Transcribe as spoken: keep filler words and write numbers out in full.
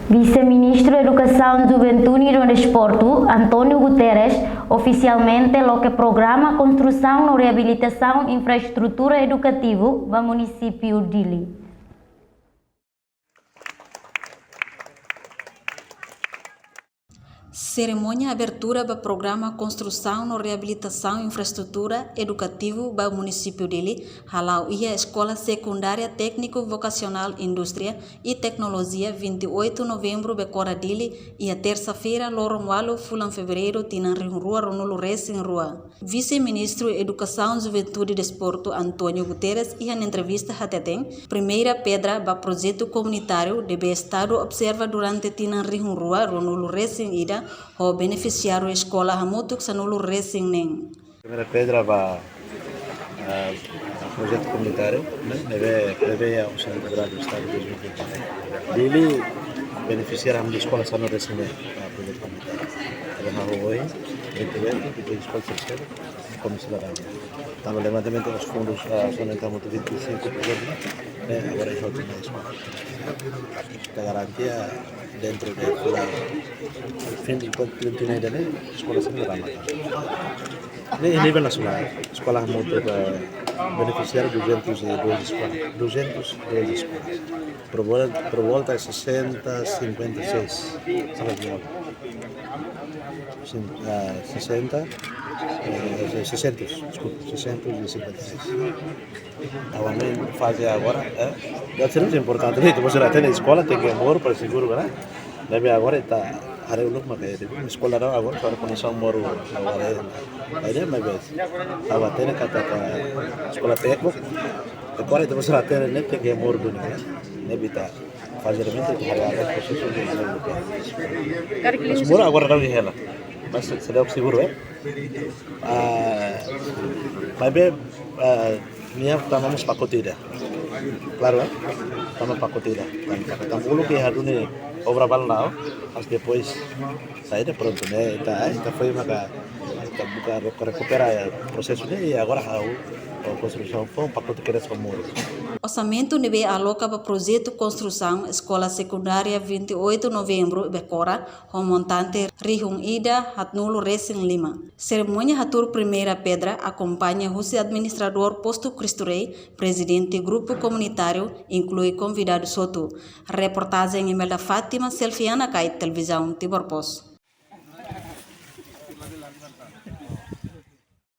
Vise-Ministru Edukasaun, Juventude no Desportu, António Guterres, ofisialmente loke programa konstrusaun no reabilitasaun infraestrutura edukativu ba munisípiu Dili. Serimónia abertura ba programa konstrusaun no reabilitasaun infraestrutura edukativu ba munisípiu Dili hala'o iha Eskola Sekundária Tékniku Vokasionál Indústria e Teknolojia, vinte e oito Novembru, Becora, Dili, iha tersa-feira, loron ualu fulan Fevereiru, tinan rihun rua ruanulu resin rua. Vise-Ministru Edukasaun, Juventude no Desportu, António Guterres, iha entrevista hateten, primeira pedra ba projetu komunitáriu ne'ebé Estadu observa durante tinan rihun rua ruanulu resin ida, ho benefisiáriu eskola hamutuk sanulu resin neen. Primeira pedra ba, ah, projetu komunitáriu, ne'e, ne'ebé, ne'ebé iha Orçamentu Jerál do Estadu dois mil e vinte e um. Dili benefisiáriu hamutuk eskola sanulu resin neen, ah, projetu komunitáriu. Entaun, hahú ohin, vinte e oito, vinte e oito eskola terseira, komesa laran. Tanba levantamentu dos fundus, ah, somente hamutuk vinte e cinco por cento, ne'e, agora é outro mais. Ita garante dentru de fulan, fin de fulan tinan ida-ne'e, eskola sanulu remata. Ne'e, nivel nasionál, eskola hamutuk, eh, benefisiáriu duzentos e dois eskola, duzentos e dois eskola. Por vol-, por volta de sessenta, cinquenta e seis, se não me engano. Sim, ah, sessenta, eh, seiscentos, desculpa, seiscentos e cinquenta e seis. Entaun, ne'e faze agora, eh, deve ser muito importante, né? Depois ela tem na eskola, tenke moru para seguru, né? Ne'ebé agora ita haree uluk maka, eh, eskola ne'e agora, para kondisaun moru agora, eh, aí, né, mas, eh, entaun, tenke katak eskola tékniku, agora ita, depois ela tem, né, tenke moru duni, né? Ne'ebé ita faze realmente ita haree agora prosesu de, mas moru agora la'ós hela. Mas se, se dá seguru, eh? Ah, maibé, ah, nia tama mós pakote ida. Klaru, eh? Tama pakote ida. Tanba, tanba uluk iha duni obra balun, mas depois saida, prontu, ne'e? Ita, eh, ita foin maka, ita buka re-, rekupera, eh, prosesu ne'e, i agora ha'u, o konstrusaun foun, pakote kedas ho moru. Orsamentu ne'ebé aloka ba projetu konstrusaun Eskola Sekundária vinte e oito Novembru, Becora, ho montante rihun ida haatnulu resin lima. Serimónia hatuur primeira pedra akompaña husi administradór Postu Cristo Rei, prezidente grupu komunitáriu, inklui konvidadus hotu. Reportajen Imelda Fátima, Selfiana Kait, Televizaun Timor Post.